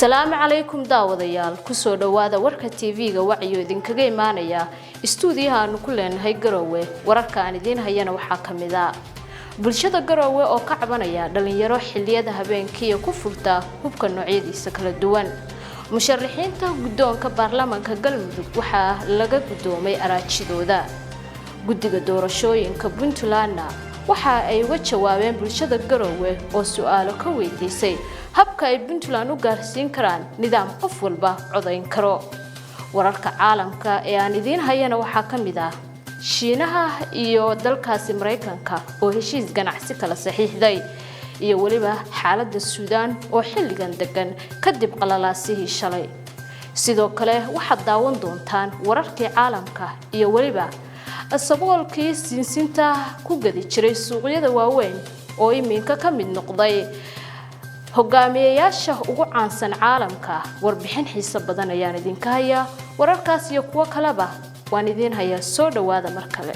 Asalaamu calaykum daawadayaal, kusoo dhowaada warka TV-ga wacyo idinkaga imaanaya istuudiyaha aanu ku leenahay Garowe. Wararka aan idiin hayana waxaa ka mid a bulshada Garowe oo ka cabanaya dhalinyaro xilliyada habeenkiiya ku furta hubka noocyadiisa kala duwan. Musharaxiinta guddoonka baarlamaanka Galmudug waxaa laga guddoomay araajidooda. Guddiga doorashooyinka Puntlandna waxa ay uga jawaabeen bulshada Garowe oo su-aalo ka weydiisay habka ay Puntland u gaarsiin karaan nidaam qof walba codayn karo. Wararka caalamka ee aan idiin hayana waxaa ka mid ah Shiinaha iyo dalkaasi Maraykanka oo heshiis ganacsi kala saxiixday, iyo weliba xaaladda Suudaan oo xilligan degan kadib qalalaasihii shalay. Sidoo kale waxaad daawan doontaan wararkii caalamka iyo weliba saboolkii siinsinta ku gadi jiray suuqyada waaweyn oo iminka ka mid noqday hogaamiyeyaasha ugu caansan caalamka. Warbixin xiiso badan ayaan idinka hayaa. Wararkaas iyo kuwo kaleba waan idiin hayaa. Soo dhowaada mar kale.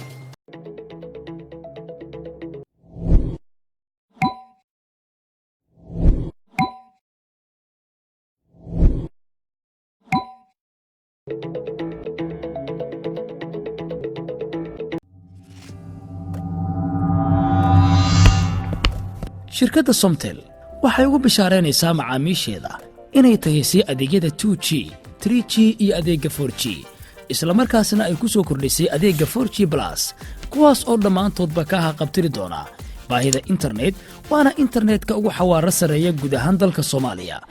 Shirkadda Somtel waxay ugu bishaaraynaysaa macaamiisheeda inay tahaysay adeegyada 2G, 3G iyo adeegga 4G, isla markaasna ay ku soo kordhisay adeegga 4G Plus, kuwaas oo dhammaantoodba ka haqabtiri doona baahida internet, waana internetka ugu xawaaro sarreeya guud ahaan dalka Soomaaliya.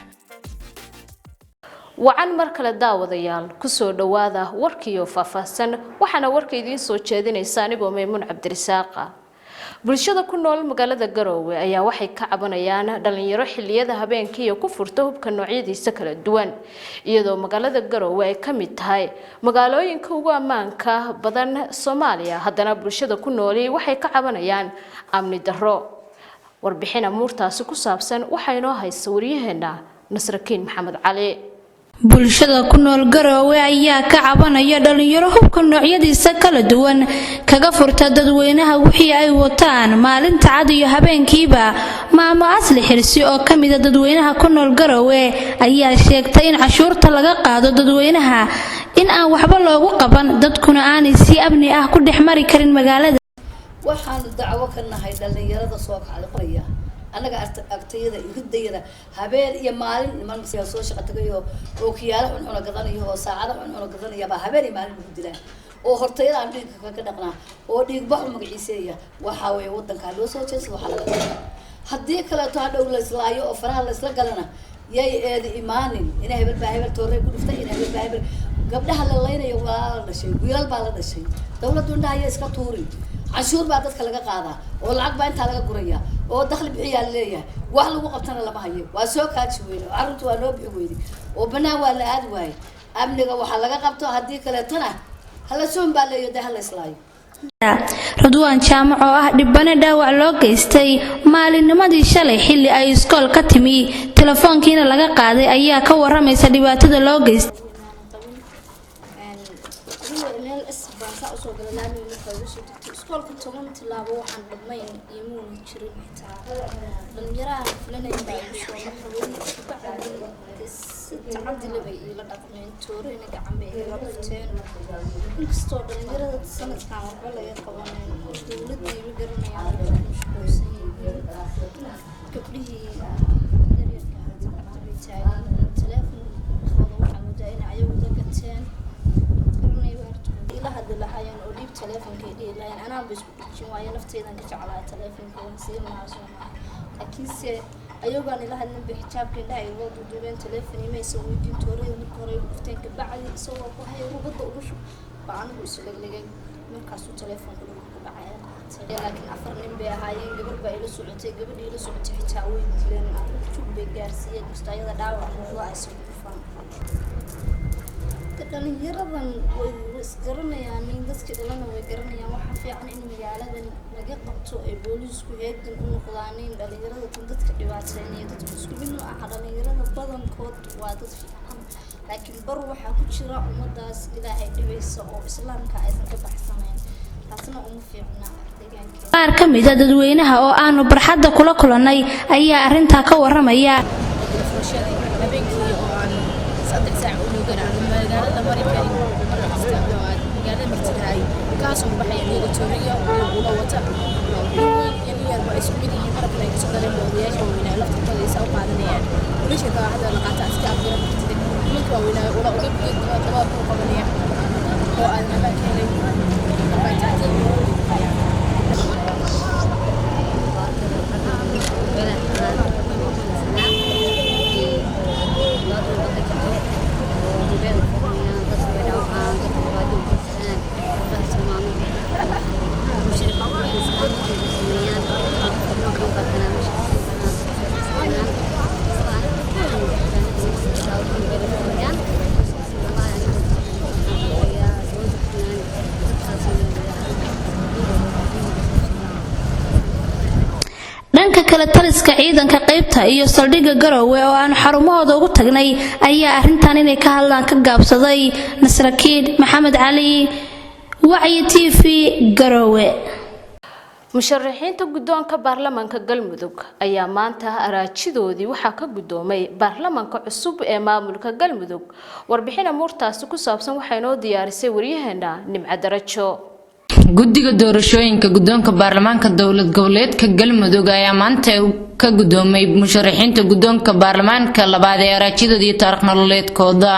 Wacan mar kale daawadayaal, kusoo dhowaada warkiioo faahfaahsan. Waxaana warka idiin soo jeedinaysa anigoo Maymuun Cabdirisaaqa. Bulshada ku nool magaalada Garowe ayaa waxay ka cabanayaan dhalinyaro xilliyada habeenkii ku furta hubka noocyadiisa kala duwan, iyadoo magaalada Garowe ay ka mid tahay magaalooyinka ugu ammaanka badan Soomaaliya. Haddana bulshada ku nooli waxay ka cabanayaan amni darro. Warbixin amuurtaasi ku saabsan waxaa inoo haysa waryaheena Nasrakiin Maxamed Cali. Bulshada ku nool Garoowe ayaa ka cabanaya dhalinyaro hubka noocyadiisa kala duwan kaga furta dadweynaha wixii ay wataan maalinta cad iyo habeenkiiba. Maamo Asli Xirsi oo ka mida dadweynaha ku nool Garoowe ayaa sheegtay in cashuurta laga qaado dadweynaha in aan waxba loogu qaban, dadkuna aanay si amni ah ku dhex mari karin magaalada. Waxaanu dacwo ka nahay dhalinyarada soo kacday qoraya annaga agtayada, ridayada, habeen iyo maalin. Niman soo shaqa tagayo oo kiyaalo xunxuna gadanayo oo saacado xunxuna gadanaya baa habeen iyo maalin lagu dilaa, oo hortayada aan dhiigka kaga dhaqnaa oo dhiigbaxu magaciiseeya. Waxaa weeye wadankaa loo soo jeesta, waxaa laga qabta. Haddii kaleeto hadhow laislaayo oo faraha laisla galana, yay eedi imaanin ina hebel baa hebel toorey ku dhiftay, ina hebel baa hebel. Gabdhaha la laynayo waa la dhashay, wiilal baa la dhashay. Dawladdu indhaha ayaa iska tuurin. Canshuur baa dadka laga qaadaa oo lacag baa intaa laga guraya oo dakhli bixiyaa laleeyahay, wax lagu qabtana lama hayo. Waa soo kaaji weyne oo carruurta waa noo bixi weyne oo banaan waa la aadi waaye. Amniga waxaa laga qabto, haddii kaleetona hala soon baa leeyo dee hala islaayo. Ridwaan Jaamac oo ah dhibane dhaawac loo geystay maalinnimadii shalay xilli ay iskool ka timi, telefoonkiina laga qaaday, ayaa ka waramaysa dhibaatada loo geystay. Meel baan saa usoo galay laamiga markaa ugu soo degtay iskoolka, 10 tilaabo waxaan dhammayn imuuna jirin xitaa. Dhalinyaraha filanayn baa igu soo baxay, si tacadile bay iila dhaqmeen, tooreyna gacan bay iila dhufteen. Inkastoo dhalinyarada sanadkan waxba laga qabanayn oo dowladii ma garanayaan way ku mashquulsan yihiin, gabdhihii yaryarka hata gacanta bay taagan yihiin, teleefonkooda waxaa moodaa inay ayagu la gateen. Ila hadli lahaayeen oo dhiib teleefonka ay dhihi lahaayeen, anaanba isku dhejin waayo, nafteydan ka jeclaa teleefonka, waan siin lahaa soo maaha? Laakiinse ayagoon ila hadlin bay xijaabka indhaha iga duuduubeen, teleefon imaysan weydiin. Toorada marka hore igu dhufteen, kabacdi isagoo ku haya rubadda ugu shub baa anigu isleglegay, markaasuu teleefonka dhulka ku dhacay ay qaatay. Laakiin afar nin bay ahaayeen, gabar baa ila socotay. Gabadhii ila socotay xitaa way dileen, jug bay gaarsiiyeen, kastoo ayada dhaawac muuqdo aysan ku dhufan. Dhalinyaradan way isgaranayaan, nin dadka dhalana way garanayaan. Waxaa fiican in magaaladan laga qabto ay booliisku heegan u noqdaan in dhalinyarada tan dadka dhibaateynaya. Dadku isku mid ma aha. Dhalinyarada badankood waa dad fiican, laakiin bar waxaa ku jira ummadaas Ilaahay dhibaysa oo Islaamka aysan ka baxsanayn, taasna uma fiicna deegaankeena. Qaar ka mid a dadweynaha oo aanu barxadda kula kulannay ayaa arrintaa ka waramaya. Habeenkii oo garaacdo, magaalada mari karin. Mar kasta oo aad magaalada martid ay kaa soo baxayaan iyagoo tooriyo iyo ulo wata. Nin weyn iyo nin yarba isku mid yihiin. Markan ay kasoo dareen odayaasha waaweynaa laftirkooda isa u qaadanayaan. Wiilasha kale hadda la qaata iska afgaran kartid. Nimanka waaweynaa ula uga geed dabada ku qabanaya oo aan amaan ka helay. Marka tactiid. Dhanka kale, taliska ciidanka qaybta iyo saldhigga Garowe oo aanu xarumahooda ugu tagnay ayaa arrintan inay ka hadlaan ka gaabsaday. Nasrakiin Maxamed Cali, Wacyi TV, Garowe. Musharaxiinta guddoonka baarlamaanka Galmudug ayaa maanta araajidoodii waxaa ka guddoomay baarlamaanka cusub ee maamulka Galmudug. Warbixin amuurtaasi ku saabsan waxaa inoo diyaarisay waryaheena Nimco Darajo. Guddiga doorashooyinka guddoonka baarlamaanka dowlad goboleedka Galmudug ayaa maanta ka gudoomay musharaxiinta guddoonka baarlamaanka labaad ee araajidooda iyo taariikh nololeedkooda.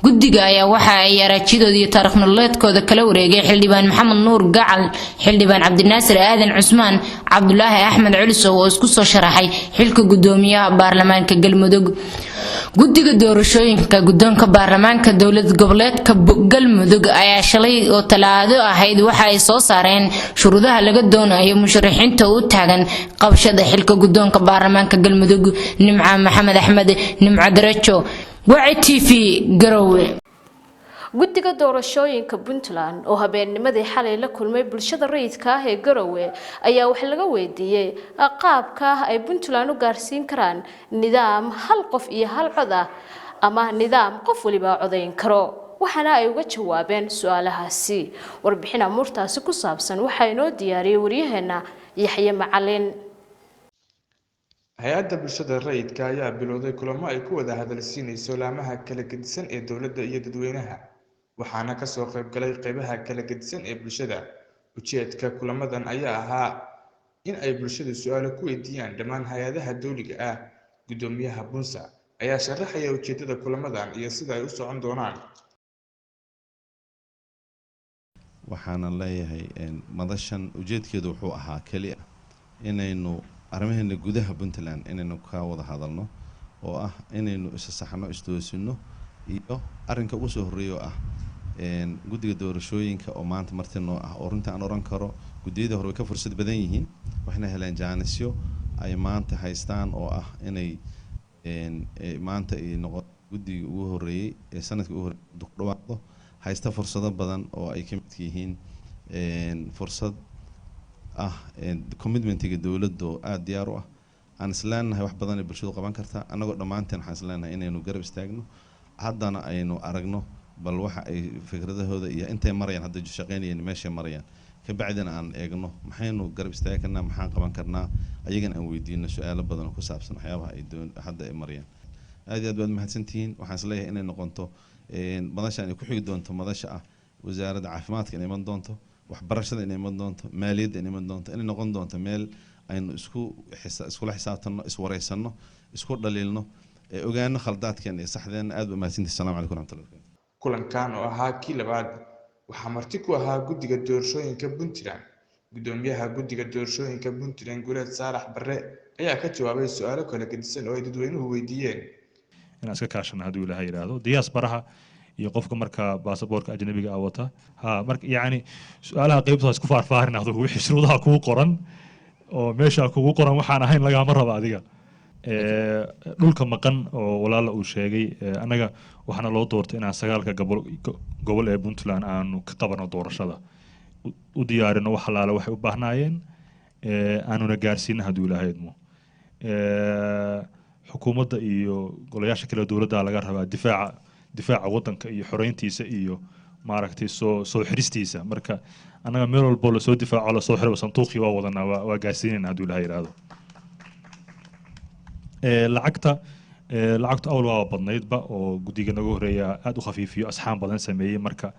Guddiga ayaa waxa ay araajidooda iyo taariikh nololeedkooda kala wareegay Xildhibaan Maxamed Nuur Gacal, Xildhibaan Cabdinaasir Aadan Cusmaan, Cabdulaahi Axmed Culisow oo isku soo sharaxay xilka gudoomiyaha baarlamaanka Galmudug. Guddiga doorashooyinka guddoonka baarlamaanka dowlad goboleedka Galmudug ayaa shalay oo Talaado ahayd waxa ay soo saareen shuruudaha laga doonayo musharaxiinta u taagan qabashada xilka guddoonka baarlamaanka Galmudug. Nimca Maxamed Axmed, Nimco Darajo, Waci TV, Garowe. Guddiga doorashooyinka Puntland oo habeennimadii xalay la kulmay bulshada rayidka ah ee Garowe ayaa wax laga weydiiyey qaabka ay Puntland u gaarsiin karaan nidaam hal qof iyo hal cod ah ama nidaam qof waliba codayn karo, waxaana ay uga jawaabeen su-aalahaasi. Warbixin amuurtaasi ku saabsan waxaa inoo diyaariyey waryaheena Yaxye Macalin. Hay-adda bulshada rayidka ayaa bilowday kulamo ay ku wada hadalsiinayso laamaha kala gedisan ee dowladda iyo dadweynaha, waxaana kasoo qaybgalay qeybaha kala gedisan ee bulshada. Ujeedka kulamadan ayaa ahaa in ay bulshadu su-aalo ku weydiiyaan dhammaan hay-adaha dowliga ah. Gudoomiyaha Bunsa ayaa sharaxaya ujeedada kulamadan iyo sida ay u socon doonaan. Waxaana leeyahay, madashan ujeedkeedu wuxuu ahaa keliya inaynu arrimaheena gudaha Puntland inaynu ka wada hadalno, oo ah inaynu isa saxno, isdoosino, iyo arrinka ugu soo horreeya oo ah guddiga doorashooyinka oo maanta marti noo ah, oo runtii aan oran karo guddiyada hore way ka fursad badan yihiin, waxayna heleen jaanisyo ay maanta haystaan oo ah inay maanta ay noqon guddigii ugu horreeyey ee sanadkii ugu horreeyay ku dhawaaqdo, haysta fursado badan oo ay ka midka yihiin fursad ah commitmentiga dowladda oo aada diyaar u ah. Aan isleenahay wax badan ay bulshadu qaban kartaa. Annagoo dhammaanteen waxaan isleenahay inaynu garab istaagno, haddana aynu aragno bal waxa ay fikradahooda iyo intay marayaan, hadda shaqeynayeen meeshay marayaan, kabacdina aan eegno maxaynu garab istaagi karnaa, maxaan qaban karnaa, ayagana aan weydiino su-aalo badan oo ku saabsan waxyaabaha ay doon hadda ay marayaan. Aad iyo aad baad mahadsantihiin. Waxaan isleeyahay inay noqonto madasha inay ku xigi doonto madasha ah wasaaradda caafimaadka inay iman doonto, waxbarashada inay iman doonto, maaliyadda inay iman doonto, inay noqon doonto meel aynu isku iskula xisaabtanno, iswareysanno, isku dhaliilno, ogaano khaldaadkeena iyo saxdeena. Aad baa mahadsantihi. Assalamu calaykum waraxmatullahi wabarakatu. Kulankan oo ahaa kii labaad waxaa marti ku ahaa guddiga doorashooyinka Puntland. Gudoomiyaha guddiga doorashooyinka Puntland, Guleed Saalax Barre, ayaa ka jawaabay su-aalo kala gedisan oo ay dadweynuhu weydiiyeen. Inaan iska kaashano hadduu Ilaahay yidhaahdo diasporaha iyo qofka marka baasaboorka ajnabiga ah wata ha marka yacni su-aalaha qeybta isku faarfaarin adugu wixii shuruudaha kugu qoran oo meesha kugu qoran waxaan ahayn lagaama raba adiga. Dhulka maqan oo walaala uu sheegay, annaga waxaana loo doortay inaan sagaalka gobol ee Puntland aanu ka qabano doorashada, u diyaarino wax alaale waxay u baahnaayeen, aanuna gaarsiino hadduu Ilaahay idmo. Xukuumadda iyo golayaasha kale dowladda laga rabaa difaaca waddanka iyo xoreyntiisa iyo maaragtay soo xiristiisa. Marka annaga meel walbo lasoo difaaco, lasoo xiro, sanduuqii waa wadanaa, waa gaarsiinayna hadduu Ilaahay yidhaahdo. Lacagta Lacagtu awal waa badnaydba oo guddiga naga horeeya aada u khafiifiyo, asxaan badan sameeyey. Marka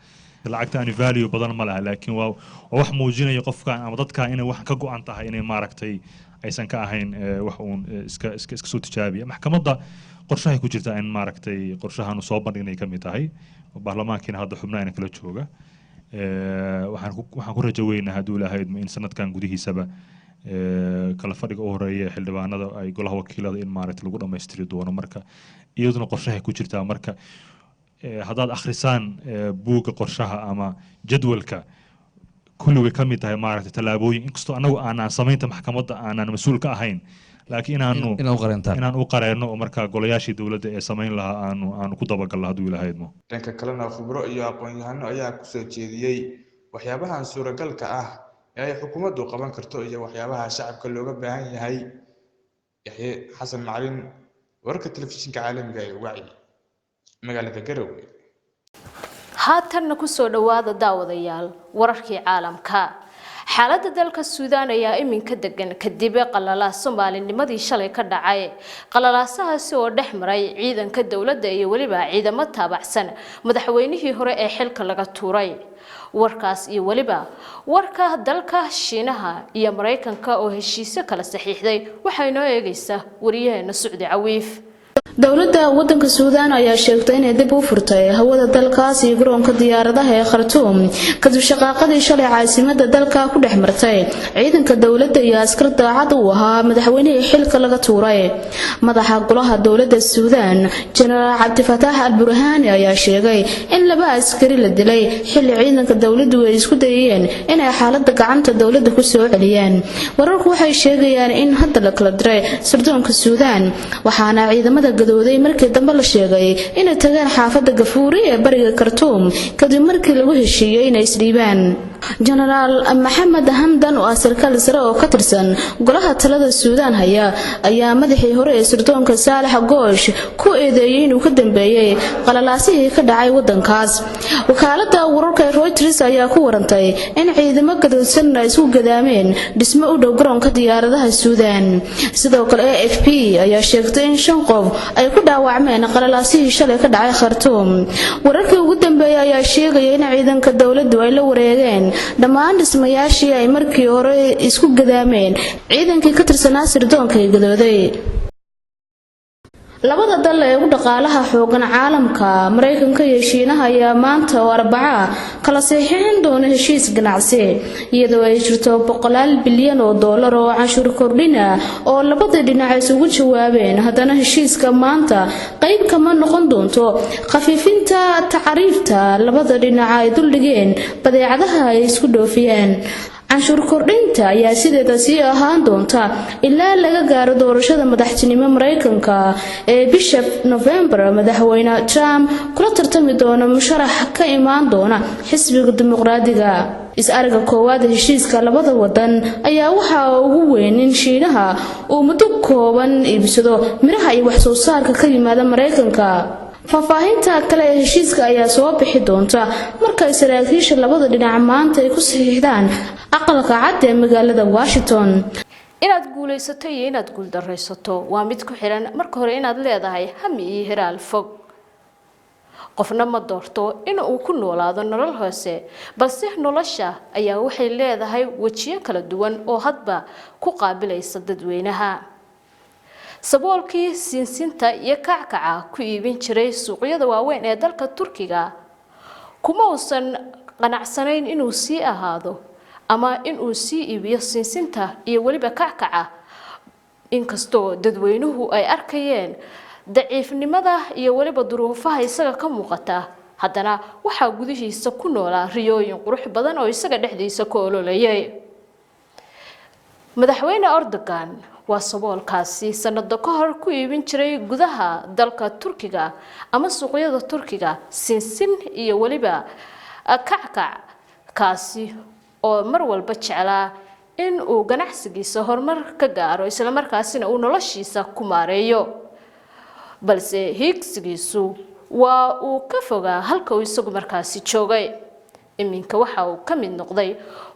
lacagta ani value badan ma laha, laakiin waa wax muujinaya qofkan ama dadkan inay wax ka go-an tahay, inay maaragtay aysan ka ahayn wax uun iska soo tijaabiya. Maxkamadda qorshahay ku jirtaa in maaragtay qorshahaanu soo bandhignay ka mid tahay, baarlamaankiina hadda xubnaha kala jooga. Waxaan ku rajo weynaa, hadduu Ilaahay idmo, in sanadkan gudihiisaba kala fadhiga u horeeya xildhibaanada ay golaha wakiilada in maaragtay lagu dhammaystiri doono. Marka iyaduna qorshahay ku jirtaa. Marka haddaad akhrisaan buugga qorshaha ama jadwalka, kulli way ka mid tahay maaragtay tallaabooyin, inkastoo annagu aanaan samaynta maxkamadda aanaan mas-uul ka ahayn, laakiin inaanu inaad u qareentaan, inaan u qareenno oo markaa golayaashii dowladda ee samayn lahaa aanu ku dabagalno, hadduu Ilaahay idmo. Dhanka kalena, khubro iyo aqoon-yahano ayaa kusoo jeediyey waxyaabahan suuragalka ah ee ay xukuumaddu qaban karto iyo waxyaabaha shacabka looga baahan yahay. Yaxye Xasan Macalin, wararka telefishinka caalamiga ee Wacyi, magaalada Garowe. Haatanna kusoo dhowaada, daawadayaal, wararkii caalamka. Xaaladda dalka Suudaan ayaa iminka degan kadib qalalaaso maalinimadii shalay ka dhacay, qalalaasahaasi oo dhex maray ciidanka dowladda iyo weliba ciidamo taabacsan madaxweynihii hore ee xilka laga tuuray. Warkaas iyo weliba warka dalka Shiinaha iyo Maraykanka oo heshiisyo kala saxiixday waxay noo eegaysaa wariyaheena Sucdi Cawiif. Dowladda wadanka Suudaan ayaa sheegtay inay dib u furtay hawada dalkaas iyo garoonka diyaaradaha ee Khartuum, kadib shaqaaqadii shalay caasimada dalka ku dhex martay ciidanka dowladda iyo askar daacad u ahaa madaxweynihii xilka laga tuuray. Madaxa golaha dowladda Suudaan, Jenaraal Cabdifataax Al Burhaani, ayaa sheegay in laba askari la dilay xilli ciidanka dowladdu ay isku dayayeen inay xaalada gacanta dowladda ku soo celiyaan. Wararku waxay sheegayaan in hadda la kala diray sirdoonka Suudaan, waxaana ciidamada gadooday markii dambe la sheegay inay tageen xaafada Gafuuri ee bariga Khartuum, kadib markii lagu heshiiyey inay isdhiibaan. Jenaraal Maxamed Hamdan, oo ah sarkaal sare oo ka tirsan golaha talada Suudaan haya, ayaa madaxii hore ee sirdoonka Saalax Goosh ku eedeeyey inuu ka dambeeyey qalalaasihii ka dhacay wadankaas. Wakaalada wararka ee Reuters ayaa ku warantay in ciidamo gadoodsan ay isku gadaameen dhismo u dhow garoonka diyaaradaha Suudaan. Sidoo kale, AFP ayaa sheegtay in shan qof ay ku dhaawacmeen qalalaasihii shalay ka dhacay Khartuum. Wararkii ugu dambeeyay ayaa sheegaya in ciidanka dowladdu ay la wareegeen dhammaan dhismayaashii ay markii hore isku gadaameen ciidankii ka tirsanaa sirdoonka ee gadooday. Labada dal ee ugu dhaqaalaha xoogan caalamka, Maraykanka iyo Shiinaha, ayaa maanta oo Arbaca kala saxiixin doona heshiis ganacsi, iyadoo ay jirto boqolaal bilyan oo doolar oo canshuur kordhina oo labada dhinac isugu jawaabeen. Haddana heshiiska maanta qayb kama noqon doonto khafiifinta tacriifta labada dhinac ay duldhigeen badeecadaha ay isku dhoofiyeen. Canshuur kordhinta ayaa sideeda sii ahaan doonta ilaa laga gaaro doorashada madaxtinimo Maraykanka ee bisha Nofembar, madaxweyne Trump kula tartami doona musharax ka imaan doona xisbiga Dimuqraadiga. Is-ariga koowaad ee heshiiska labada wadan ayaa waxaa ugu weyn in Shiinaha uu muddo kooban iibsado miraha iyo wax soo saarka ka yimaada Maraykanka. Faahfaahinta kale ee heshiiska ayaa soo bixi doonta marka saraakiisha labada dhinac maanta ay ku saxiixdaan Aqalka Cad ee magaalada Washington. Inaad guulaysato iyo inaad guuldaraysato waa mid ku xiran marka hore inaad leedahay hami iyo hiraal fog. Qofna ma doorto in uu ku noolaado nolol hoose, balse nolosha ayaa waxay leedahay wejiyo kala duwan oo hadba ku qaabilaysa dadweynaha. Saboolkii siinsinta iyo kackaca ku iibin jiray suuqyada waaweyn ee dalka Turkiga kuma uusan qanacsanayn inuu sii ahaado ama inuu sii iibiyo siinsinta iyo weliba kackaca, inkastoo dadweynuhu ay arkayeen daciifnimada iyo weliba duruufaha isaga ka muuqata. Haddana waxaa gudihiisa ku noolaa riyooyin qurux badan oo isaga dhexdiisa ku ololayay. Madaxweyne Erdogan waa saboolkaasi sanado ka hor ku iibin jiray gudaha dalka Turkiga ama suuqyada Turkiga sinsin iyo weliba kackac, kaasi oo mar walba jeclaa in uu ganacsigiisa horumar ka gaaro, islamarkaasina uu noloshiisa ku maareeyo, balse hiigsigiisu waa uu ka fogaa halka uu isagu markaasi joogay. Iminka waxa uu ka mid noqday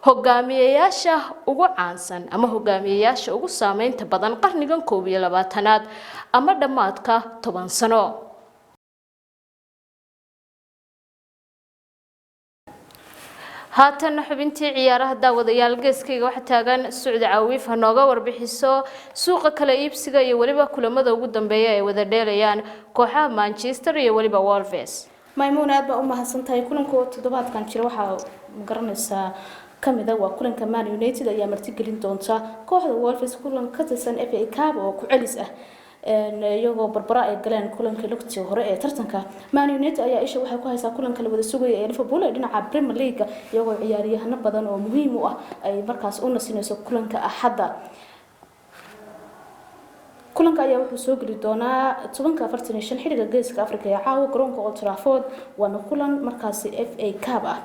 hogaamiyeyaasha ugu caansan ama hogaamiyeyaasha ugu saameynta badan qarnigan 21aad ama dhammaadka 10 sano. Haatan xubintii ciyaaraha, daawadayaal, geeskayga waxaa taagan Sucdi Caawiif, ha nooga warbixiso suuqa kala iibsiga iyo weliba kulamada ugu dambeeya ay wada dheelayaan kooxaha Manchester iyo weliba Wolves. Maymuun, aad baa u mahadsantahay. Kulanka toddobaadkan jira waxaa magaranaysaa kamid ah waa kulanka Man United ayaa martigelin doonta kooxda Wolves, kulan ka tirsan FA Cup oo ku celis ah, iyagoo barbara ay galeen kulankii lugtii hore ee tartanka. Man United ayaa isha waxay ku haysaa kulanka la wada sugaya ee Liverpool ee dhinaca Premier League, iyagoo ciyaaryahano badan oo muhiim u ah ay markaas u nasinayso kulanka Axadda. Kulanka ayaa wuxuu soo geli doonaa 10:45 xiliga Geeska Afrika ee caawa garoonka Old Trafford, waana kulan markaasi FA Cup ah.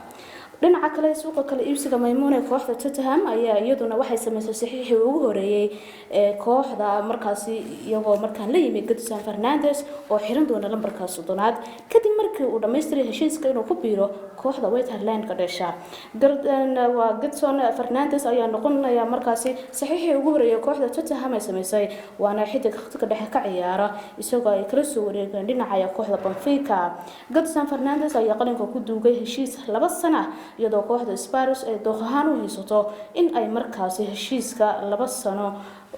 Dhinaca kale, suuqa kale iibsiga, Maymuune, kooxda Tottenham ayaa iyaduna waxay sameysay saxiixii ugu horeeyay ee kooxda markaasi, iyagoo markaan la yimi Gedson Fernandes oo xiran doona lambarka 30aad kadib markii uu dhammaystiray heshiiska inuu ku biiro kooxda White Hart Lane ka dhasha. Waa Gedson Fernandes ayaa noqonaya markaasi saxiixii ugu horeeyay kooxda Tottenham ay sameysay, waana xidig khadka dhexe ka ciyaara, isagoo ay kala soo wareegeen dhinaca kooxda Benfica. Gedson Fernandes ayaa qalinka ku duugay heshiis 2 sano ah, iyadoo kooxda Spurs ay dooq ahaan u haysato in ay markaasi heshiiska 2 sano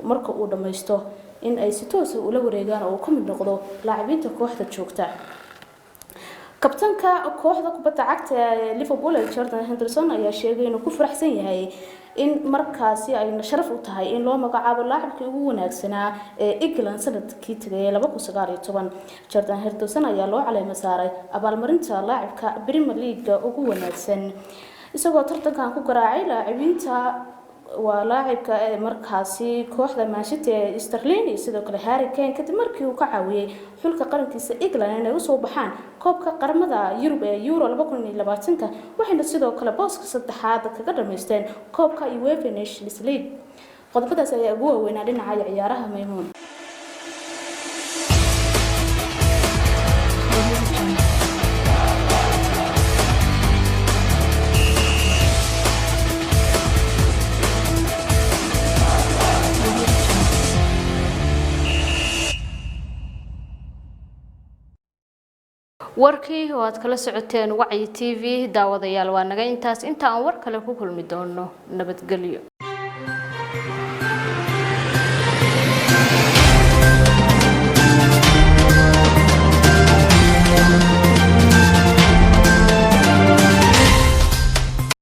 marka uu dhammaysto in ay si toos ah ula wareegaan oo uu ka mid noqdo laacibiinta kooxda joogta. Kabtanka kooxda kubadda cagta ee Liverpool ee Jordan Henderson ayaa sheegay inuu ku faraxsan yahay in markaasi ay sharaf u tahay in loo magacaabo laacibkii ugu wanaagsanaa ee England sanadkii tagay 2019. Jordan Henderson ayaa loo caleemo saaray abaalmarinta laacibka Premier League ugu wanaagsan, isagoo tartankan ku garaacay laacibiinta waa laacibka ee markaasi kooxda Manchester ee Sterling iyo sidoo kale Harry Kane, kadib markii uu ka caawiyay xulka qarankiisa England inay usoo baxaan koobka qaramada Yurub ee Euro 2020, waxayna sidoo kale booska saddexaad kaga dhamaysteen koobka UEFA Nations League. Qodobadaas ayaa ugu waaweynaa dhinaca ciyaaraha, Maymuun. Warkii oo aad kala socoteen Wacyi TV, daawadayaal, waa naga intaas. Inta aan war kale ku kulmi doono, nabadgelyo.